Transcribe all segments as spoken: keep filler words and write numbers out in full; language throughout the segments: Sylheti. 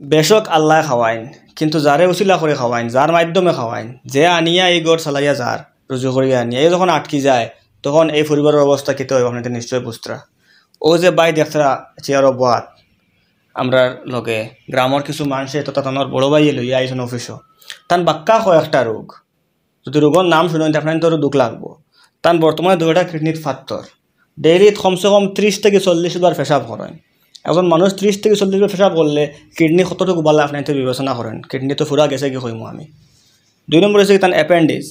বেশক আল্লায় খাওয়াইন, কিন্তু যারে উছিলা করি খাওয়াইন, যার মাধ্যমে খাওয়াইন, যে আনিয়া এই ঘর চালাইয়া যার, রুজি করিয়া আনিয়া, এ যখন আটকি যায়, তখন এই পরিবারর অবস্থা কিতা অয়, আপনারা নিশ্চয় বুঝতরা। অউ যে ভাই দেখতরা চেয়ারো বওয়াত, আমরার লগে গ্রামর কিছু মানষে তো তানর বড় ভাইয়ে লইয়া আইছইন অফিসো, তান বাক্কা কয়েকটা রোগ, যদি রোগর নাম হুনইন, তে আপনাইনতর দুখ লাগবো। তান বর্তমানে দুইটা কিডনিত ফাত্তর, ডেইলি কমসে কম ত্রিশ থাকি চল্লিশ বার পেশাব করইন। একজন মানুষ ত্রিশ থাকি চল্লিশ বার পেশাব করলে কিডনি কতটুকু বালা, আপনাইনতে বিবেচনা করইন। কিডনি তো পুরা গেছেগি কইমু আমি। দুই নম্বর অইছে কি তান অ্যাপেন্ডিক্স,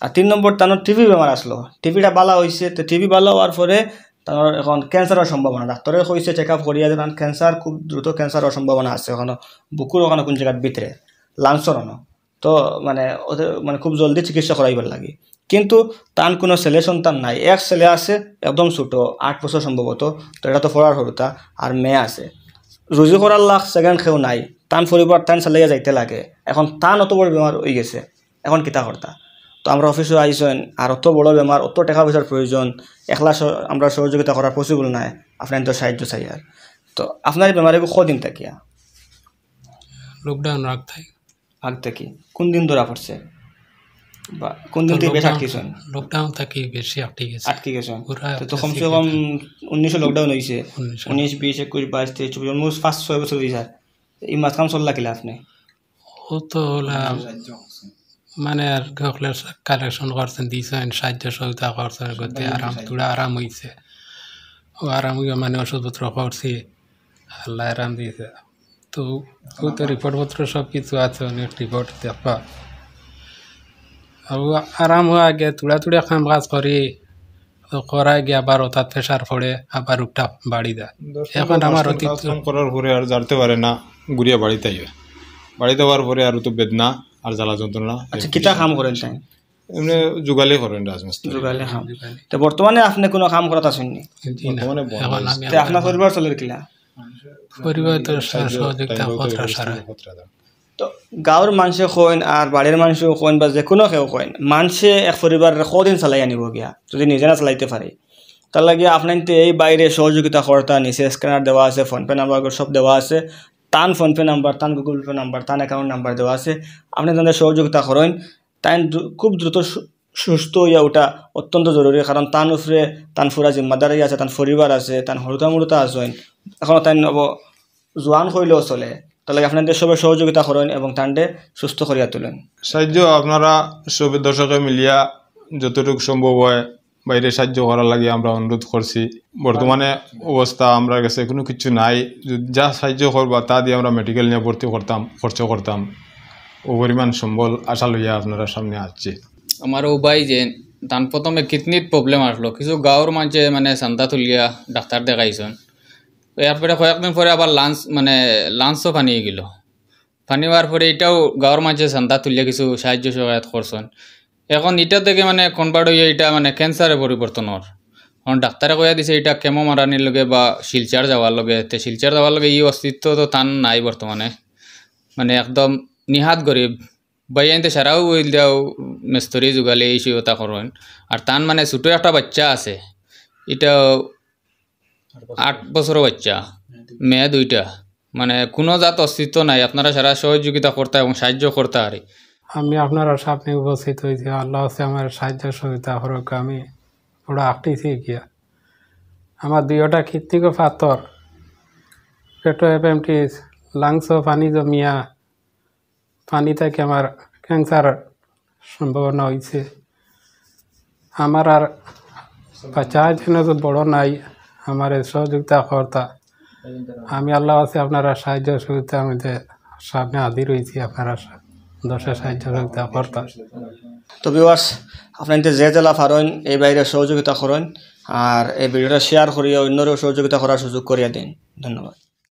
আর তিন নম্বর তানর টিবি বেমার আছলো, টিবিটা বালা অইছে। তো টিবি বালা অওয়ার পরে তানর এখন ক্যান্সারর সম্ভাবনা, ডাক্তরে কইছে চেক আপ করিয়া যে তান ক্যান্সার, খুব দ্রুত ক্যান্সারর সম্ভাবনা আছে। অখানো বুকুর অখানো কুন জাগাত ভিতরে, লাংসর অনো। তো মানে ওদের মানে খুব জলদি চিকিৎসা করাইবার লাগি। কিন্তু তান কুনু ছেলে সন্তান নাই, এক ছেলে আছে একদম ছোট, আট বছর সম্ভবত, তো ইটা তো পড়ার হুরুতা, আর মেয়ে আছে। রুজি করার লাখ সেকেন্ড কেউ নাই, তান পরিবার তান চালাইয়া যাইতে লাগে। এখন তান অত বড় বেমার অইগেছে, এখন কিতা করতা? তো আমরার অফিসো আইছইন, আর অত বড় বেমার, অত টেকা পয়সার প্রয়োজন, একলা স-, আমরার সহযোগিতা করা পসিবল নায়, আপনাইনতর সাহায্য চাইয়ার। তো আপনার এই বেমার এগু কদিন থাকিয়া? লকডাউন রাখতাই। আগ থাকি? কুন দিন ধরা পড়ছে? বা কুন দিন তো থাকি বেশ লকডাউন, আটকিছইন? লকডাউন থাকি বেশি আটকি গেছে। আটকি গেছইন। পুরা তো, তো আটকি কমসে গেছে। কম উনিশো লকডাউন অইছে। উনিশো। উনিশ, বিশ, একুশ, বাইশ, তেইশ, চব্বিশ, almost পাঁচ ছয় বছর অইছে। ই মাঝখান চললা কিলা আপনে? ও তো অলা, মানে আর কি, হকলে কালেকশন করছইন, দিছইন, সাহায্য সহযোগিতা করছইন, গতি আরাম, থুড়া আরাম অইছে। ও আরাম অইয়া মানে ওষুধপত্র করছি, আল্লায় আরাম দিছে। তো ও তো রিপোর্টপত্র সব কিছু আছে, অনেক রিপোর্ট দেখবা। আর ও আরাম অওয়া আগে থুড়া থুড়া কাম কাজ করি, তো করার আগে আবার অতাত প্রেশার পড়ে, আবার রোগটা বাড়ি যায়। এখন আমার অতীত কাজ কাম করার পরে আর জানতে পারে না, ঘুরিয়া বাড়িত আইয়া, বাড়িত আওয়ার পরে আর তো বেদনা আর জ্বালা যন্ত্রণা। আচ্ছা, কিতা কাম করইন তাইন? এমনে জুগালি করইন, রাজমিস্ত্রি। জুগালি কাম। তো বর্তমানে আপনে কুনু কাম করাত আছইন নি? জি না। বর্তমানে বন্ধ অইছে। তে আপনার পরিবার চলের কিলা? পরিবার তো সহযোগিতা কররা। তো গাঁওর মানষে কইন আর বাড়ির মানষেও কইন বা যেকুনু কেউ কইন, মানষে এক পরিবাররে কদিন চালাইয়া নিবো গিয়া, যদি নিজে না চালাইতে পারে? তার লাগি আপনাইনতে এই ভাইরে সহযোগিতা করতা, নিচে স্ক্যানার দেওয়া আছে, PhonePe নাম্বার সব দেওয়া আছে, তান PhonePe নাম্বার, তান Google Pay নাম্বার, তান অ্যাকাউন্ট নাম্বার দেওয়া আছে। আপনে তানরে সহযোগিতা করইন, তাইন দ্রু-, খুব দ্রুত সু-, সুস্থ অইয়া উঠা অত্যন্ত জরুরি, কারণ তান উপরে তান পুরা জিম্মাদারি আছে, তান পরিবার আছে, তান হুরুতা-মুরুতা আছইন। এখন তাইন অবো জোয়ান কইলেও চলে। তার লাগি আপনাইনতে সবে সহযোগিতা করইন এবং তানরে সুস্থ করিয়া তুলইন। সাহায্য আপনারা সবে দর্শকে মিলিয়া যতটুক সম্ভব অয় ভাইরে সাহায্য করার লাগি আমরা অনুরোধ করছি। বর্তমানে অবস্থা আমরার গেছে কুনু কিচ্ছু নাই, যা সাহায্য করবা তা দিয়া আমরা মেডিকেল নিয়া ভর্তি করতাম, খরচ করতাম। ও পরিমাণ সম্বল আশা লইয়া আপনারার সামনে আসছি। আমার ও ভাই যে তান প্রথমে কিডনিত প্রবলেম আছলো, কিছু গাঁওর মানষে মানে চান্দা তুলিয়া ডাক্তার দেখাইছইন। এরপরে কয়েকদিন পরে আবার লাংস, মানে লাংসও পানি অইগেলো। পানি অওয়ার পরে ইটাও গাঁওর মানষে চান্দা তুলিয়া কিছু সাহায্য সহায়তা করছইন। এখন ইটা থাকি মানে কনভার্ট অইয়া ইটা মানে ক্যান্সারে পরিবর্তন অর। এখন ডাক্তারে কইয়া দিছে ইটা কেমো মারানির লগে বা শিলচর যাওয়ার লগে, তে শিলচর যাওয়ার লগে ই অস্তিত্ব তো তান নাই বর্তমানে, মানে একদম নিহাত গরিব। ভাইয়াইন্তে সারাও অইল দেও মেস্তরি জুগালি এই সেই কথা করইন। আর তান মানে ছোট একটা বাচ্চা আছে, ইটা আট বছরর বাচ্চা, মেয়ে দুইটা, মানে কুনু জাত অস্তিত্ব নাই। আপনারা সারা সহযোগিতা করতা এবং সাহায্য করতা আরে। আমি আপনারার সামনে উপস্থিত অইছি, আল্লায় আছে আমার সাহায্য সহযোগিতা করউক। আমি পুরা আটকিছি গিয়া, আমার দুইওটা কিডনিগো পাথর, পেটো অ্যাপেন্ডিক্স, লাংসো পানি জমিয়া, পানি থাকি আমার ক্যান্সার সম্ভাবনা অইছে। আমার আর বাচ্চা যেন তো বড় নাই, আমারে সহযোগিতা করতা। আমি আল্লায় আছে আপনারার সাহায্য সহযোগিতা, আমি যে সামনে হাজির অইছি আপনারার সা-, দর্শকে সাহায্য সহযোগিতা করতা। তো ভিউয়ার্স, আপনাইন্তে যে যেলা পারইন এই ভাইরে সহযোগিতা করইন, আর এই ভিডিওটা শেয়ার করিয়া অইন্যরেও সহযোগিতা করার সুযোগ করিয়া দেইন। ধন্যবাদ।